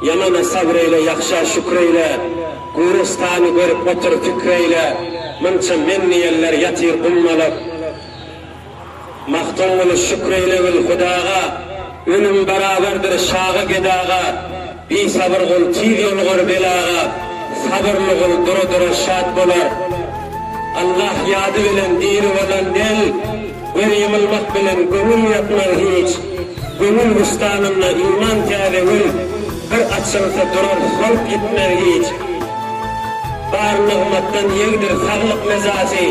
Ýamana sabr eýle, ýagşa şükür eýle, Güristany görüp otur, pikir eýle, Munça men diýenler ýatyr gummalyp. Magtymguly şükür eýlegil Hudaga, Ölüm barabardyr şaga-gedaga, Bisabyr gul tiz ýolugar belaga, Sabyrly gul dura-dura şat bolar. Allah ýady bilen diri bolan del, Göz ýumulmak bilen göwün ýatmaz hiç. Göwün bustanynda iman täze gül, Bir açylsa durar solup ýitmez hiç. Bar nygmatdan ýegdir saglyk mezasy,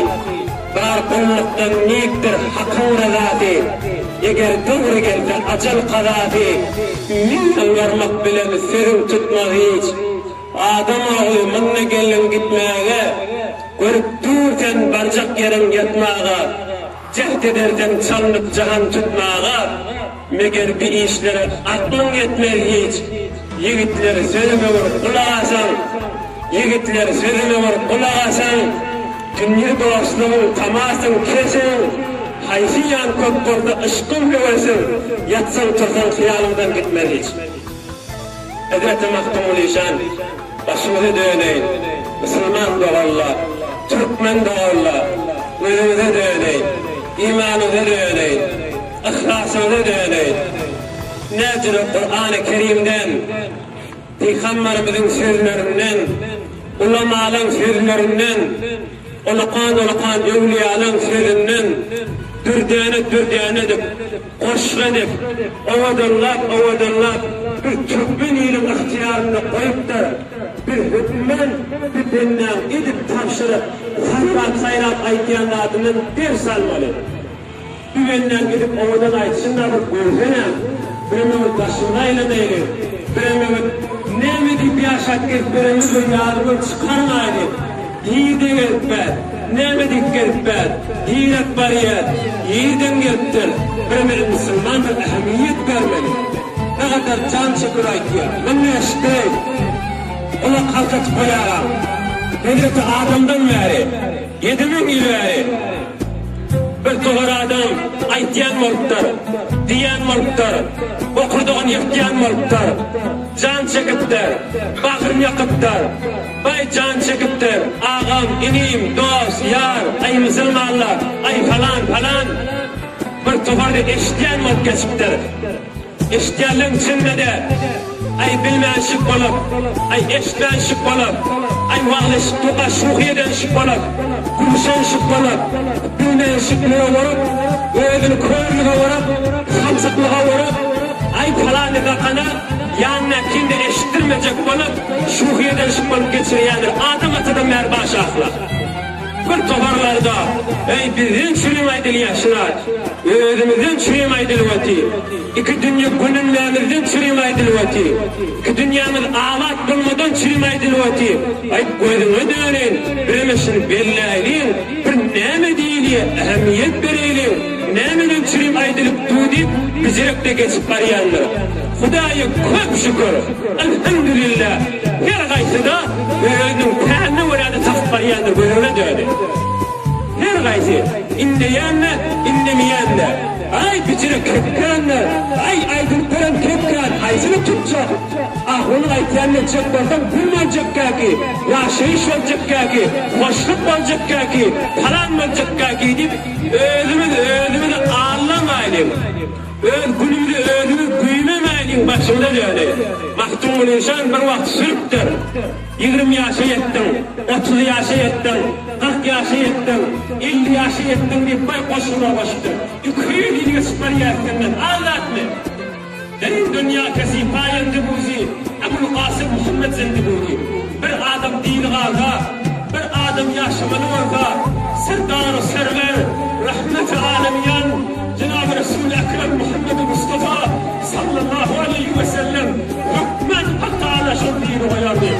Bar gullukdan nikdir Hakyň ryzasy. Eger dogry gelse ajal kazasy, Ýalbarmak bilen sözüň tutmaz hiç. Adam ogly munda geldiň gitmäge, Görüp dur sen barjak ýeriň ýatmaga, Jäht ederseň çalnyp jahan tutmaga, Meger bi işlere aklyň ýetmez hiç. Ýigitler sözüme bir gulak asaň, Ýigitler sözüme bir gulak asaň, Dünýe dostlugyň tamasyn kesiň, Haýsy ýan köp bolsa yşkyň höwesiň, Ýatsaň-tursaň hyýalyňdan gitmez hiç. Hezreti Magtymguly jan, başyňyza döneýin, musulman doganlar, türkmen doganlar, gözüňize döneýin, imanyňyza döneýin, yhlasyňyza döneýin. Näjüre Kurany Kerimden, Pygamberimiziň sözlerinden, ulamalaň sözlerinden, ulakan-ulakan öwlüýalaň sözünden dürdäne-dürdäne edip, Goşgy edip, owadanlap-owadanlap bir türkmen iliň ygtyýarynda goýupdyr. Biz hökman bir bendäň edip tabşyryp, saýrap-saýrap aýdýan zadyndan ders almaly. Bir bendäň edip owadan aýdyşyny-da bir görsenem, bireme bir daşymyza aýlanaýly, bireme bir näme diýip ýaşap gezip ýörenimiz bir ýadymdan çykarmaýly. Nirde gezipbäs, näme diýip gezipbäs, niräk barýas, nirden gelipdir, birimiz musulmandyr ähmiýet bermeli. Nagadar jan çekip aýtýar, Muny eşitdeý, gulak halkaçyk goýaga. Hezreti Adamdan bäri, 7000 ýyl bäri bir topar adam aýtýan bolupdyr, diýýän bolupdyr, bokurdagyny ýyrtýan bolupdyr, jan çekipdir, bagryny ýakypdyr. Baý jan çekipdir, agam, inim, dost, ýar, aý musulmanlar, aý palan, palan. Bir topary eşidýän bolup geçipdir. Eşidýänleň içinde-de, aý bilmänşik bolup, aý eşitmänşik bolup, aý wagyz eşidip durka şuhy edenşik bolup, gülüşenşik bolup, bilmänşiklige urup, özüni körlüge urup, samsyklyga urup, aý palany dakana, Ýanynda kimde eşitdirmejek bolup, şuhy edenşik bolup geçirýändir. Adam atadan bäri baş ahlak. Bir toparlarda, Eý, bizden çürim aýdylýar şular. Özümizden çürim aýdylyp otyr. Iki dünýe gönenmämizden çürim aýdylyp otyr. Iki dünýämiz abat bolmadan çürim aýdylyp otyr. Aý, gözüňe döneýin, bireme şuny belläýliň, bir näme diýilýär, ähmiýet bereýliň, nämeden çürim aýdylyp dur diýip, bijirekde geçip barýandyr. Hudaýa köp şükür, Elhamdülillah, her gaýsyda özüniň känine görä-de tapyp barýandyr, gözüne döndi. Her gaýsy, indeýän-de, indemeýän-de, Aý, biçire kepkändir, aý, aýdylyp beren kepkän, haýsyny tutjak? Ah, onuň aýtýanyny etjek bolsaň, gül boljak käki, ýaşaýyş boljak käki, hoşluk boljak käki, palan boljak käki diýip, özümiz özümizi aldamaýlyň. Öz günümizi özümiz güýmemäýliň başymyza döndi. Magtymguly şan bir wagt sürüpdir. 20 ýaşa ýetdiň, 30 ýaşa ýetdiň, 40 ýaşa ýetdiň, 50 ýaşa ýetdiň diýip baý goşgular goşupdyr. 200 ýyl geçip barýar senden az zatmy? Derin dünýä kesi paýandy buzy, Ebul Kasym Muhammet zendi buzy. Bir adam diri galsa, bir adam ýaşamaly bolsa, Serdar-u Serwer, Rahmeti Alemiýan, Jenaby Resuly Ekrem Muhammedi Mustafa sallallahu aleýhi we sellem hökman Hak Tagala şol dini goýardy.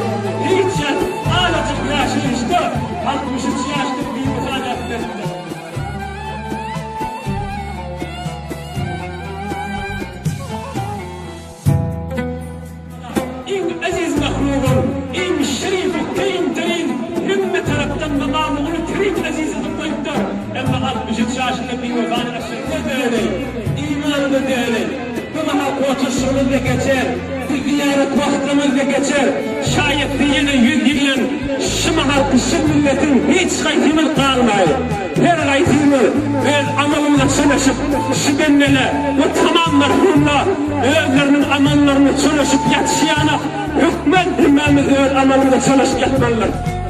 Hiç ýat azajyk ýaşaýyşda 63 ýaşda biwepa ýazyp beripdir. Iň eziz mahlugym, iň şerif kerim terin, hemme tarapdan makamy uly terin eziz edip goýupdyr. Emma 63 ýaşynda biwefany aşyrda däli, imanyda däli. Bu mahal oturyşygymyz-da geçer. Bu zyýarat wagtlarymyz-da geçer. Şaýatda ýene ýüz ýyldan şu mahalky şu milletiň hiç haýsymyz galmaý. Her haýsymyz öz amalymyza çolaşyp, şu bendele we tamam merhumla özleriniň amallaryna çolaşyp ýatyşy ýaly hökman hemmämiz öz amalymyza çolaşyp ýatmalydyr.